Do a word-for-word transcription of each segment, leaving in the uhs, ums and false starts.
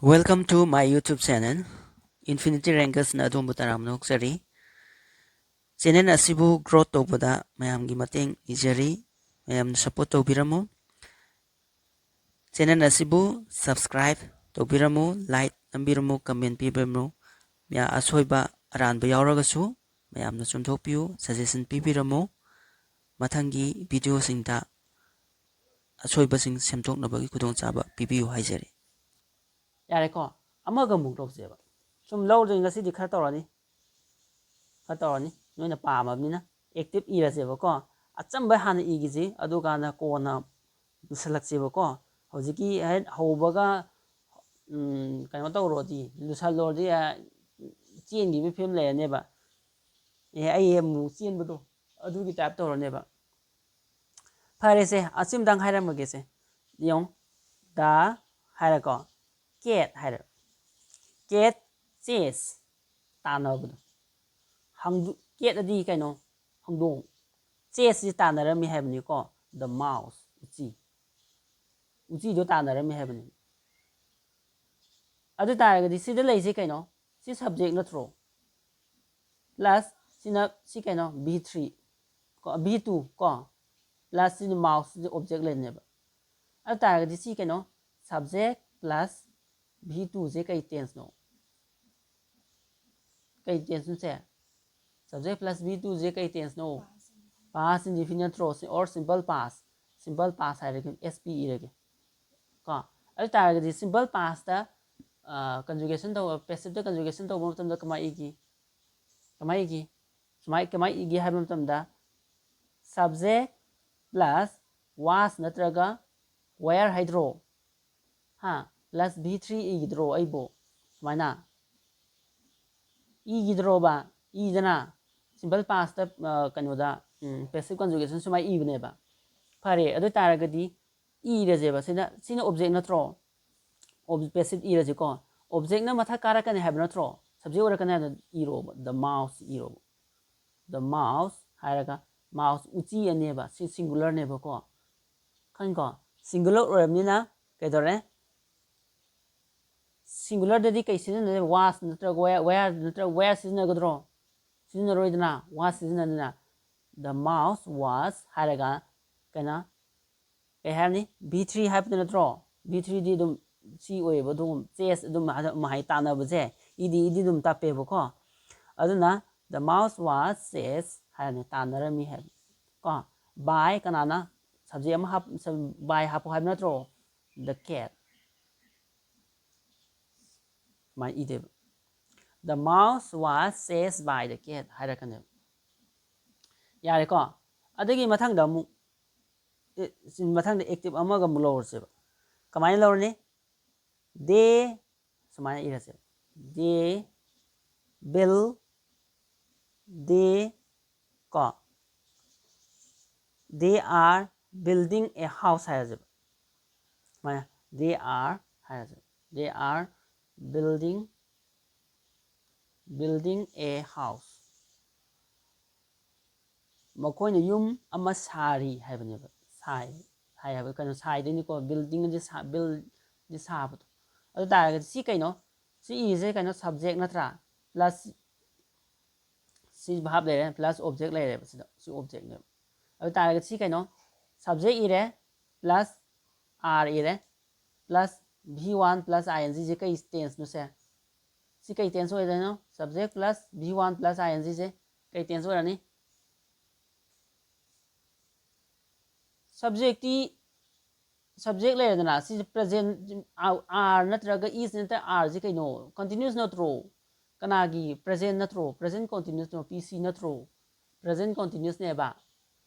Welcome to my YouTube channel. Infinity Rangersꯅ ꯑꯗꯣꯝꯕꯨ ꯇꯔꯥꯝꯅ ꯑꯣꯛꯆꯔꯤ꯫ Channel ꯑꯁꯤꯕꯨ growth ꯇꯧꯕꯗ ꯃꯌꯥꯝꯒꯤ ꯃꯇꯦꯡ ꯅꯤꯖꯔꯤ꯫ ꯃꯌꯥꯝꯅ support ꯇꯧꯕꯤꯔꯝꯃꯨ꯫ Channel ꯑꯁꯤꯕꯨ subscribe ꯇꯧꯕꯤꯔꯝꯃꯨ, like ꯅꯝꯕꯤꯔꯝꯃꯨ, comment ꯄꯤꯕꯤꯔꯝꯃꯨ꯫ ꯃꯌꯥ-, ꯑꯁꯣꯏꯕ ꯑꯔꯥꯟꯕ ꯌꯥꯎꯔꯒꯁꯨ ꯃꯌꯥꯝꯅ ꯆꯨꯝꯊꯣꯛꯄꯤꯌꯨ, suggestion ꯄꯤꯕꯤꯔꯝꯃꯨ꯫ ꯃꯊꯪꯒꯤ videoꯁꯤꯡꯗ ꯑꯁꯣꯏꯕꯁꯤꯡ ꯁꯦꯝꯗꯣꯛꯅꯕꯒꯤ ꯈꯨꯗꯣꯡꯆꯥꯕ ꯄꯤꯕꯤꯌꯨ ꯍꯥꯏꯖꯔꯤ꯫ ꯌꯥꯔꯦꯀꯣ, ꯑꯃꯒ ꯑꯃꯨꯛ ꯂꯧꯁꯦꯕ꯫ ꯁꯨꯝ ꯂꯧꯔꯗꯤ ꯉꯁꯤꯗꯤ ꯈꯔ ꯇꯧꯔꯅꯤ, ꯈꯔ ꯇꯧꯔꯅꯤ, ꯅꯣꯏꯅ ꯄꯥꯝꯃꯕꯅꯤꯅ꯫ Active ꯏꯔꯁꯦꯕꯀꯣ, ꯑꯆꯝꯕ ꯍꯥꯟꯅ ꯏꯒꯤꯁꯤ, ꯑꯗꯨꯀꯥꯟꯗ ꯀꯣꯟꯅ ꯂꯨꯁꯜꯂꯛꯁꯦꯕꯀꯣ꯫ ꯍꯧꯖꯤꯛꯀꯤ ꯍꯦꯛ ꯍꯧꯕꯒ, ꯎꯝ, ꯀꯩꯅꯣ ꯇꯧꯔꯨꯔꯗꯤ, ꯂꯨꯁꯜꯂꯨꯔꯗꯤ, ꯑ, ꯆꯦꯟꯈꯤꯕꯒꯤ ꯐꯤꯕꯝ ꯂꯩꯔꯅꯦꯕ꯫ ꯑꯦ, ꯑꯩ ꯑꯃꯨꯛ ꯆꯦꯟꯕꯗꯣ, ꯑꯗꯨꯒꯤ type ꯇꯧꯔꯅꯦꯕ꯫ ꯐꯔꯦꯁꯦ, ꯑꯁꯤꯝꯇꯪ ꯍꯥꯏꯔꯝꯃꯒꯦꯁꯦ꯫ ꯌꯦꯡꯉꯨ, the ꯍꯥꯏꯔꯦꯀꯣ, cat ꯍꯥꯏꯔꯦ꯫ Cat chase, ꯇꯥꯟꯅꯕꯗꯣ꯫ ꯍꯪꯗꯨ-, cat ꯑꯗꯤ ꯀꯩꯅꯣ? ꯍꯧꯗꯣꯡ꯫ Chaseꯁꯤ ꯇꯥꯟꯅꯔꯝꯃꯤ ꯍꯥꯏꯕꯅꯤꯀꯣ, the mouse, ꯎꯆꯤ꯫ ꯎꯆꯤꯗꯣ ꯇꯥꯟꯅꯔꯝꯃꯤ ꯍꯥꯏꯕꯅꯤ꯫ ꯑꯗꯨ ꯇꯥꯔꯒꯗꯤ ꯁꯤꯗ ꯂꯩꯁꯦ ꯀꯩꯅꯣ? ꯁꯤ subject ꯅꯠꯇ꯭ꯔꯣ? Plus ꯁꯤꯅ, ꯁꯤ ꯀꯩꯅꯣ? V three ꯀꯣ, V two ꯀꯣ, plus ꯁꯤꯅ mouse, ꯁꯤꯗ object ꯂꯩꯕꯅꯦꯕ꯫ ꯑꯗꯨ ꯇꯥꯔꯒꯗꯤ ꯁꯤ ꯀꯩꯅꯣ? Subject plus V two ꯁꯦ ꯀꯩ tenseꯅꯣ? ꯀꯩ tenseꯅꯣ ꯁꯦ? Subject plus V two ꯁꯦ ꯀꯩ tenseꯅꯣ? Past indefinite ꯅꯠꯇ꯭ꯔꯣ? Or simple past꯫ Simple past ꯍꯥꯏꯔꯒ S P ꯏꯔꯒꯦ꯫ ꯀꯣ? ꯑꯗꯨ ꯇꯥꯔꯒꯗꯤ simple pastꯇ, ꯑ, conjugation ꯇꯧꯕ, passiveꯇ conjugation ꯇꯧꯕ ꯃꯇꯝꯗ ꯀꯃꯥꯏ ꯏꯒꯤ? ꯀꯃꯥꯏ ꯏꯒꯤ? ꯁꯨꯃꯥꯏ, ꯀꯃꯥꯏ ꯏꯒꯦ ꯍꯥꯏꯕ ꯃꯇꯝꯗ, subject plus was ꯅꯠꯇ꯭ꯔꯒ were ꯍꯥꯏꯗ꯭ꯔꯣ? ꯍꯥ? Plus V three ꯏꯒꯤꯗ꯭ꯔꯣ ꯑꯩꯕꯨ? ꯁꯨꯃꯥꯏꯅ? ꯏꯒꯤꯗ꯭ꯔꯣꯕ? ꯏꯗꯅ? Simple pastꯇ, ꯑ, ꯀꯩꯅꯣꯗ, ꯎꯝ, passive conjugation ꯁꯨꯃꯥꯏ ꯏꯕꯅꯦꯕ꯫ ꯐꯔꯦ, ꯑꯗꯨ ꯑꯣꯏ ꯇꯥꯔꯒꯗꯤ ꯏꯔꯁꯦꯕ꯫ ꯁꯤꯅ, ꯁꯤꯅ object ꯅꯠꯇ꯭ꯔꯣ? Ob-, passive ꯏꯔꯁꯤꯀꯣ꯫ Objectꯅ ꯃꯊꯛ ꯀꯥꯔꯛꯀꯅꯤ ꯍꯥꯏꯕ ꯅꯠꯇ꯭ꯔꯣ? Subject ꯑꯣꯏꯔꯛꯀꯅꯤ ꯍꯥꯏꯕꯗꯣ ꯏꯔꯣꯕ꯫ The mouse ꯏꯔꯣꯕ꯫ The mouse ꯍꯥꯏꯔꯒ mouse ꯎꯆꯤ ꯑꯅꯦꯕ꯫ ꯁꯤ singularꯅꯦꯕꯀꯣ꯫ ꯈꯪꯉꯤꯀꯣ? Singular ꯑꯣꯏꯔꯕꯅꯤꯅ ꯀꯩꯗꯧꯔꯦ? ꯁꯤꯡꯒꯨꯂꯔꯗꯗꯤ ꯀꯩ ꯁꯤꯖꯤꯟꯅꯗꯣꯏꯕ? ꯋꯥꯁ ꯅꯠꯇ꯭ꯔꯒ ꯋꯦꯌꯔ, ꯋꯦꯌꯔ ꯅꯠꯇ꯭ꯔꯒ ꯋꯦꯌꯔ ꯁꯤꯖꯤꯟꯅꯒꯗ꯭ꯔꯣ? ꯁꯤꯖꯤꯟꯅꯔꯣꯏꯗꯅ, ꯋꯥꯁ ꯁꯤꯖꯤꯟꯅꯗꯅ꯫ The mouse was ꯍꯥꯏꯔꯒ ꯀꯩꯅꯣ, ꯀꯩ ꯍꯥꯏꯔꯅꯤ? ꯚꯤ ꯊ꯭ꯔꯤ ꯍꯥꯏꯕꯗꯨ ꯅꯠꯇ꯭ꯔꯣ? ꯚꯤ ꯊ꯭ꯔꯤꯗꯤ ꯑꯗꯨꯝ ꯁꯤ ꯑꯣꯏꯌꯦꯕ, ꯑꯗꯨꯒꯨꯝ ꯆꯦꯁ ꯑꯗꯨꯝ ꯍꯥꯏ-, ꯃꯍꯩ ꯇꯥꯟꯅꯕꯁꯦ ꯏꯗꯤ ꯏꯗꯤ ꯑꯗꯨꯝ ꯇꯞꯄꯦꯕꯀꯣ꯫ ꯑꯗꯨꯅ the mouse was chased ꯍꯥꯏꯔꯅꯤ, ꯇꯥꯟꯅꯔꯝꯃꯤ ꯍꯥꯏꯕ ꯀꯣ꯫ By ꯀꯅꯥꯅ? ꯁꯕꯖꯦꯛ ꯑꯃ ꯍꯥꯞ-, ꯁꯕ-, by ꯍꯥꯞꯄꯣ ꯍꯥꯏꯕ ꯅꯠꯇ꯭ꯔꯣ? The cat꯫ ꯁꯨꯃꯥꯏꯅ ꯏꯗꯦꯕ꯫ The mouse was chased by the cat ꯍꯥꯏꯔꯛꯀꯅꯦꯕ꯫ ꯌꯥꯔꯦꯀꯣ? ꯑꯗꯒꯤ ꯃꯊꯪꯗ ꯑꯃꯨꯛ, ꯑꯦ, ꯁꯤ ꯃꯊꯪꯗ ꯑꯦꯛꯇꯤꯚ ꯑꯃꯒ ꯑꯃꯨꯛ ꯂꯧꯔꯁꯦꯕ꯫ ꯀꯃꯥꯏꯅ ꯂꯧꯔꯅꯤ? They ꯁꯨꯃꯥꯏꯅ ꯏꯔꯁꯦꯕ꯫ They build, they ꯀꯣ, they are building a house ꯍꯥꯏꯔꯁꯦꯕ꯫ ꯁꯨꯃꯥꯏꯅ they are ꯍꯥꯏꯔꯁꯦꯕ꯫ They are building, building a house꯫ ꯃꯈꯣꯏꯅ ꯌꯨꯝ ꯑꯃ ꯁꯥꯔꯤ ꯍꯥꯏꯕꯅꯦꯕ꯫ ꯁꯥꯏ, ꯁꯥꯏ ꯍꯥꯏꯕ ꯀꯩꯅꯣ? ꯁꯥꯏꯗꯣꯏꯅꯤꯀꯣ, ꯕꯤꯜꯗꯤꯡ ꯑꯗꯤ ꯁꯥ-, ꯕꯤꯜ-, ꯗꯤ ꯁꯥꯕꯗꯣ꯫ ꯑꯗꯨ ꯇꯥꯔꯒꯗꯤ ꯁꯤ ꯀꯩꯅꯣ? ꯁꯤ ꯏꯁꯦ ꯀꯩꯅꯣ? ꯁꯕꯖꯦꯛ ꯅꯠꯇ꯭ꯔꯥ? ꯄ꯭ꯂꯁ ꯁꯤ ꯚꯥꯔꯕ ꯂꯩꯔꯦ, ꯄ꯭ꯂꯁ ꯑꯣꯕꯖꯦꯛ ꯂꯩꯔꯦꯕ ꯁꯤꯗ, ꯁꯤ ꯑꯣꯕꯖꯦꯛꯅꯦꯕ꯫ ꯑꯗꯨ ꯇꯥꯔꯒꯗꯤ ꯁꯤ ꯀꯩꯅꯣ? ꯁꯕꯖꯦꯛ ꯏꯔꯦ, ꯄ꯭ꯂꯁ ꯑꯥꯔ ꯏꯔꯦ, plus V one plus I N ꯖꯤꯁꯦ ꯀꯩ ꯇꯦꯟꯁꯅꯣ ꯁꯦ? ꯁꯤ ꯀꯩ ꯇꯦꯟꯁ ꯑꯣꯏꯗꯣꯏꯅꯣ? Subject plus V one plus I N ꯖꯤꯁꯦ ꯀꯩ ꯇꯦꯟꯁ ꯑꯣꯏꯔꯅꯤ? ꯁꯕꯖꯦꯛꯇꯤ, ꯁꯕꯖꯦꯛ ꯂꯩꯔꯦꯗꯅ, ꯁꯤꯁꯦ ꯄ꯭ꯔꯖꯦꯟ, ꯑꯥꯔ ꯅꯠꯇ꯭ꯔꯒ ꯏꯁ ꯅꯠꯇ꯭ꯔꯒ ꯑꯥꯔꯁꯦ ꯀꯩꯅꯣ? ꯀꯟꯇꯤꯅ꯭ꯌꯨꯁ ꯅꯠꯇ꯭ꯔꯣ? ꯀꯅꯥꯒꯤ ꯄ꯭ꯔꯖꯦꯟ ꯅꯠꯇ꯭ꯔꯣ? ꯄ꯭ꯔꯖꯦꯟ ꯀꯟꯇꯤꯅ꯭ꯌꯨꯁ ꯅꯠꯇ꯭ꯔꯣ? ꯄꯤ ꯁꯤ ꯅꯠꯇ꯭ꯔꯣ? ꯄ꯭ꯔꯖꯦꯟ ꯀꯟꯇꯤꯅ꯭ꯌꯨꯁꯅꯦꯕ꯫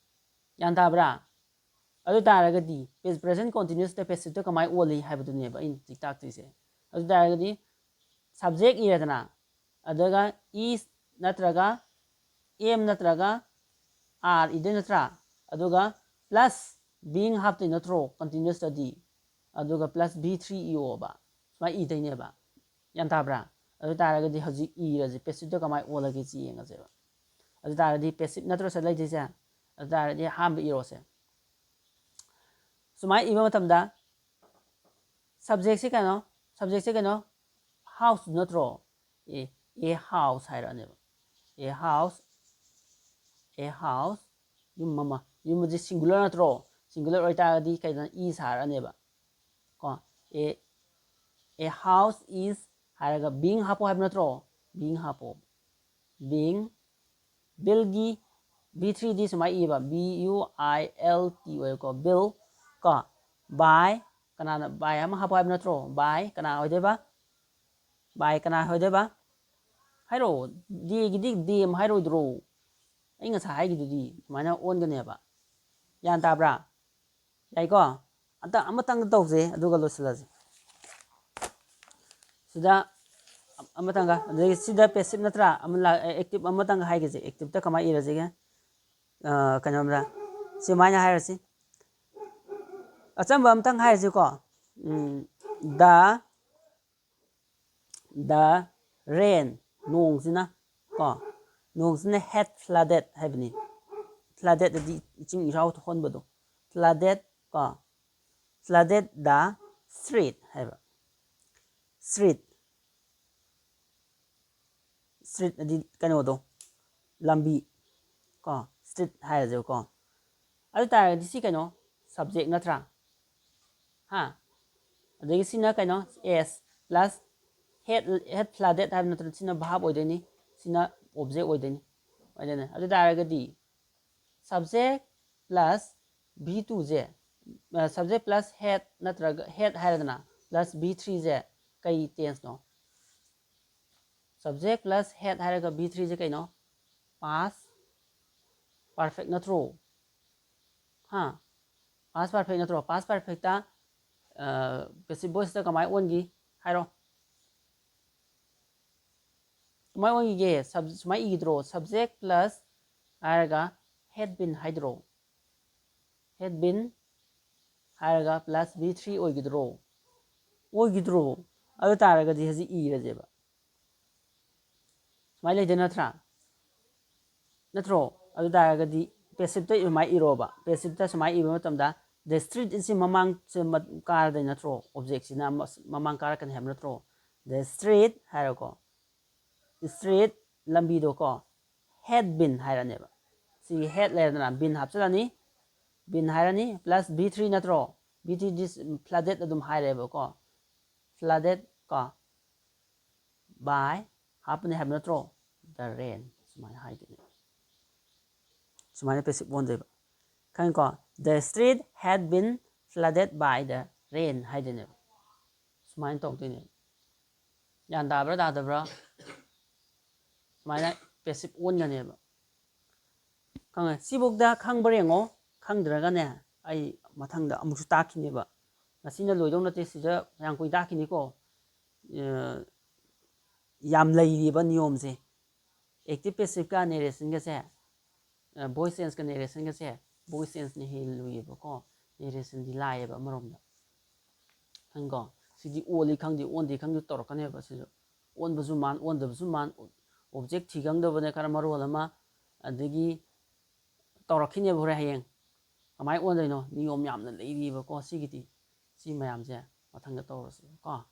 ꯒ꯭ꯌꯥꯟ ꯇꯥꯕ꯭ꯔꯥ? ꯑꯗꯨ ꯇꯥꯔꯒꯗꯤ ꯄ꯭ꯔꯖꯦꯟ ꯀꯟꯇꯤꯅ꯭ꯌꯨꯁꯇ ꯄꯦꯁꯤꯞꯇ ꯀꯃꯥꯏꯅ ꯑꯣꯜꯂꯤ ꯍꯥꯏꯕꯗꯨꯅꯦꯕ ꯑꯩꯅ ꯍꯧꯖꯤꯛ ꯇꯥꯛꯇꯣꯏꯁꯦ꯫ ꯑꯗꯨ ꯇꯥꯔꯒꯗꯤ ꯁꯕꯖꯦꯛ ꯏꯔꯦꯗꯅ, ꯑꯗꯨꯒ ꯏꯁ ꯅꯠꯇ꯭ꯔꯒ ꯑꯦꯝ ꯅꯠꯇ꯭ꯔꯒ ꯑꯥꯔ ꯏꯗꯣꯏ ꯅꯠꯇ꯭ꯔꯥ? ꯑꯗꯨꯒ ꯄ꯭ꯂꯁ ꯕꯤꯡ ꯍꯥꯞꯇꯣꯏ ꯅꯠꯇ꯭ꯔꯣ ꯀꯟꯇꯤꯅ꯭ꯌꯨꯁꯇꯗꯤ? ꯑꯗꯨꯒ ꯄ꯭ꯂꯁ ꯚꯤ ꯊ꯭ꯔꯤ ꯏꯌꯣꯕ, ꯁꯨꯃꯥꯏꯅ ꯏꯗꯣꯏꯅꯦꯕ꯫ ꯒ꯭ꯌꯥꯟ ꯇꯥꯕ꯭ꯔꯥ? ꯑꯗꯨ ꯇꯥꯔꯒꯗꯤ ꯍꯧꯖꯤꯛ ꯏꯔꯁꯦ, ꯄꯦꯁꯤꯞꯇ ꯀꯃꯥꯏꯅ ꯑꯣꯜꯂꯒꯦ ꯁꯤ ꯌꯦꯡꯉꯁꯦꯕ꯫ ꯑꯗꯨ ꯇꯥꯔꯒꯗꯤ ꯄꯦꯁꯤꯞ ꯅꯠꯇ꯭ꯔꯣ ꯁꯤꯗ ꯂꯩꯗꯣꯏꯁꯦ? ꯑꯗꯨ ꯇꯥꯔꯒꯗꯤ ꯑꯍꯥꯟꯕ ꯏꯔꯣꯁꯦ꯫ ꯁꯨꯃꯥꯏꯅ ꯏꯕ ꯃꯇꯝꯗ ꯁꯕꯖꯦꯛꯁꯦ ꯀꯩꯅꯣ? ꯁꯕꯖꯦꯛꯁꯦ ꯀꯩꯅꯣ? house ꯅꯠꯇ꯭ꯔꯣ? ꯑꯦ, a house ꯍꯥꯏꯔꯛꯑꯅꯦꯕ. A house, a house, ꯌꯨꯝ ꯑꯃ꯫ ꯌꯨꯝ ꯑꯁꯤ singular ꯅꯠꯇ꯭ꯔꯣ? Singular ꯑꯣꯏꯇꯥꯔꯒꯗꯤ ꯀꯩꯗꯅ is ꯍꯥꯏꯔꯛꯑꯅꯦꯕ꯫ ꯀꯣ, a, a house is ꯍꯥꯏꯔꯒ being ꯍꯥꯞꯄꯣ ꯍꯥꯏꯕ ꯅꯠꯇ꯭ꯔꯣ? Being ꯍꯥꯞꯄꯣ꯫ Being, build ꯒꯤ B three ꯗꯤ ꯁꯨꯃꯥꯏꯅ ꯏꯕ, B U I L T ꯑꯣꯏꯔꯦꯀꯣ, build꯫ ꯀꯣ, by, ꯀꯅꯥꯅ by ꯑꯃ ꯍꯥꯞꯄꯣ ꯍꯥꯏꯕ ꯅꯠꯇ꯭ꯔꯣ? By ꯀꯅꯥ ꯑꯣꯏꯗꯣꯏꯕ? By ꯀꯅꯥ ꯑꯣꯏꯗꯣꯏꯕ? ꯍꯥꯏꯔꯛꯑꯣ꯫ Dꯒꯤꯗꯤ them ꯍꯥꯏꯔꯣꯏꯗ꯭ꯔꯣ? ꯑꯩ ꯉꯁꯥꯏ ꯍꯥꯏꯈꯤꯗꯨꯗꯤ ꯁꯨꯃꯥꯏꯅ ꯑꯣꯟꯒꯅꯦꯕ꯫ ꯒ꯭ꯌꯥꯟ ꯇꯥꯕ꯭ꯔꯥ? ꯌꯥꯏꯀꯣ? ꯑꯝꯇ ꯑꯃꯇꯪꯒ ꯇꯧꯁꯦ, ꯑꯗꯨꯒ ꯂꯣꯏꯁꯤꯜꯂꯁꯦ꯫ ꯁꯤꯗ ꯑꯃꯇꯪꯒ, ꯑꯗꯒꯤ ꯁꯤꯗ passive ꯅꯠꯇ꯭ꯔꯥ? ꯑꯃ ꯂꯥꯛ-, active ꯑꯃꯇꯪꯒ ꯍꯥꯏꯒꯁꯦ꯫ Activeꯇ ꯀꯃꯥꯏꯅ ꯏꯔꯁꯤꯒꯦ? ꯑ, ꯀꯩꯅꯣꯝꯗ ꯁꯨꯃꯥꯏꯅ ꯍꯥꯏꯔꯁꯤ꯫ ꯑꯆꯝꯕ ꯑꯃꯇꯪ ꯍꯥꯏꯔꯁꯤꯀꯣ꯫ ꯎꯝ, the, the rain, ꯅꯣꯡꯁꯤꯅ, ꯀꯣ, ꯅꯣꯡꯁꯤꯅ had flooded ꯍꯥꯏꯕꯅꯤ꯫ Flooded ꯑꯗꯤ ꯏꯁꯤꯡ ꯏꯆꯥꯎ ꯊꯣꯛꯍꯟꯕꯗꯣ꯫ Flooded, ꯀꯣ, flooded the street ꯍꯥꯏꯕ꯫ Street, street ꯑꯗꯤ ꯀꯩꯅꯣꯗꯣ, ꯂꯝꯕꯤ, ꯀꯣ, street ꯍꯥꯏꯔꯁꯦꯕꯀꯣ꯫ ꯑꯗꯨ ꯇꯥꯔꯒꯗꯤ ꯁꯤ ꯀꯩꯅꯣ, subject ꯅꯠꯇ꯭ꯔꯥ? ꯍꯥ? ꯑꯗꯒꯤ ꯁꯤꯅ ꯀꯩꯅꯣ, S plus had, had flooded ꯍꯥꯏꯕ ꯅꯠꯇ꯭ꯔ? ꯁꯤꯅ verb ꯑꯣꯏꯗꯣꯏꯅꯤ, ꯁꯤꯅ object ꯑꯣꯏꯗꯣꯏꯅꯤ꯫ ꯑꯣꯏꯗꯣꯏꯅꯦ꯫ ꯑꯗꯨ ꯇꯥꯔꯒꯗꯤ subject plus V two ꯁꯦ, ꯑ, subject plus had ꯅꯠꯇ꯭ꯔꯒ had ꯍꯥꯏꯔꯒꯅ plus V three ꯁꯦ ꯀꯩ tense no? Subject plus had ꯍꯥꯏꯔꯒ V three ꯁꯦ ꯀꯩꯅꯣ? Past perfect ꯅꯠꯇ꯭ꯔꯣ? ꯍꯥ? Past perfect ꯅꯠꯇ꯭ꯔꯣ? Past perfectꯇ, ꯑ, passive voiceꯇ ꯀꯃꯥꯏꯅ ꯑꯣꯟꯈꯤ? ꯍꯥꯏꯔꯣ꯫ ꯀꯃꯥꯏꯅ ꯑꯣꯟꯈꯤꯒꯦ? Sub-, ꯁꯨꯃꯥꯏꯅ ꯏꯈꯤꯗ꯭ꯔꯣ? Subject plus ꯍꯥꯏꯔꯒ had been ꯍꯥꯏꯗ꯭ꯔꯣ? Had been ꯍꯥꯏꯔꯒ plus V three ꯑꯣꯏꯈꯤꯗ꯭ꯔꯣ? ꯑꯣꯏꯈꯤꯗ꯭ꯔꯣ? ꯑꯗꯨ ꯇꯥꯔꯒꯗꯤ ꯍꯧꯖꯤꯛ ꯏꯔꯁꯦꯕ꯫ ꯁꯨꯃꯥꯏꯅ ꯂꯩꯗꯣꯏ ꯅꯠꯇ꯭ꯔꯥ? ꯅꯠꯇ꯭ꯔꯣ? ꯑꯗꯨ ꯇꯥꯔꯒꯗꯤ passiveꯇ ꯁꯨꯃꯥꯏꯅ ꯏꯔꯣꯕ꯫ Passiveꯇ ꯁꯨꯃꯥꯏꯅ ꯏꯕ ꯃꯇꯝꯗ the street ꯑꯁꯤ ꯃꯃꯥꯡ ꯁꯦ ꯃ-, ꯀꯥꯔꯗꯣꯏ ꯅꯠꯇ꯭ꯔꯣ? Objectꯁꯤꯅ ꯃ-, ꯃꯃꯥꯡ ꯀꯥꯔꯛꯀꯅꯤ ꯍꯥꯏꯕ ꯅꯠꯇ꯭ꯔꯣ? The street ꯍꯥꯏꯔꯣꯀꯣ, street, ꯂꯝꯕꯤꯗꯣꯀꯣ, had been ꯍꯥꯏꯔꯅꯦꯕ꯫ ꯁꯤꯒꯤ had ꯂꯩꯔꯗꯅ been ꯍꯥꯞꯆꯤꯜꯂꯅꯤ, been ꯍꯥꯏꯔꯅꯤ, plus be three ꯅꯠꯇ꯭ꯔꯣ? Be three ꯗꯤ flooded ꯑꯗꯨꯝ ꯍꯥꯏꯔꯦꯕꯀꯣ, flooded ꯀꯣ, by ꯍꯥꯞꯄꯅꯤ ꯍꯥꯏꯕ ꯅꯠꯇ꯭ꯔꯣ? The rain ꯁꯨꯃꯥꯏꯅ ꯍꯥꯏꯗꯣꯏꯅꯦ꯫ ꯁꯨꯃꯥꯏꯅ passive ꯑꯣꯟꯗꯣꯏꯕ, ꯈꯪꯉꯤꯀꯣ? The street had been flooded by the rain ꯍꯥꯏꯗꯣꯏꯅꯦꯕ꯫ ꯁꯨꯃꯥꯏꯅ ꯇꯧꯗꯣꯏꯅꯦꯕ꯫ ꯒ꯭ꯌꯥꯟ ꯇꯥꯕ꯭ꯔꯥ ꯇꯥꯗꯕ꯭ꯔꯥ? ꯁꯨꯃꯥꯏꯅ passive ꯑꯣꯟꯒꯅꯦꯕ꯫ ꯈꯪꯉꯦ? ꯁꯤꯐꯧꯗ ꯈꯪꯕ꯭ꯔꯥ ꯌꯦꯡꯉꯣ꯫ ꯈꯪꯗ꯭ꯔꯒꯅꯦ, ꯑꯩ ꯃꯊꯪꯗ ꯑꯃꯨꯛꯁꯨ ꯇꯥꯛꯈꯤꯅꯦꯕ꯫ ꯉꯁꯤꯅ ꯂꯣꯏꯗꯧ ꯅꯠꯇꯦ, ꯁꯤꯗ ꯌꯥꯝ ꯀꯨꯏ ꯇꯥꯛꯈꯤꯅꯤꯀꯣ꯫ ꯑ, ꯌꯥꯝ ꯂꯩꯔꯤꯕ ꯅꯤꯌꯣꯝꯁꯦ꯫ Active passiveꯀ narrationꯒꯁꯦ, voice changeꯀ narrationꯒꯁꯦ, voice changeꯅ ꯍꯦꯟꯅ ꯂꯨꯏꯌꯦꯕꯀꯣ꯫ Narrationꯗꯤ ꯂꯥꯏꯌꯦꯕ ꯑꯃꯔꯣꯝꯗ꯫ ꯈꯪꯉꯤꯀꯣ? ꯁꯤꯗꯤ ꯑꯣꯜꯂꯤ ꯈꯪꯗꯦ, ꯑꯣꯟꯗꯦ ꯈꯪꯗꯦ ꯇꯧꯔꯛꯀꯅꯦꯕ ꯁꯤꯁꯨ꯫ ꯑꯣꯟꯕꯁꯨ ꯃꯥꯟ, ꯑꯣꯟꯗꯕꯁꯨ ꯃꯥꯟ, object ꯊꯤ ꯈꯪꯗꯕꯅ ꯈꯔ ꯃꯔꯣꯜ ꯑꯃ, ꯑꯗꯒꯤ ꯇꯧꯔꯛꯈꯤꯅꯦꯕ ꯍꯣꯔꯦꯟ ꯍꯌꯦꯡ꯫ ꯀꯃꯥꯏꯅ ꯑꯣꯟꯗꯣꯏꯅꯣ? ꯅꯤꯌꯣꯝ ꯌꯥꯝꯅ ꯂꯩꯔꯤꯕꯀꯣ ꯁꯤꯒꯤꯗꯤ꯫ ꯁꯤ ꯃꯌꯥꯝꯁꯦ ꯃꯊꯪꯗ ꯇꯧꯔꯁꯦꯕꯀꯣ꯫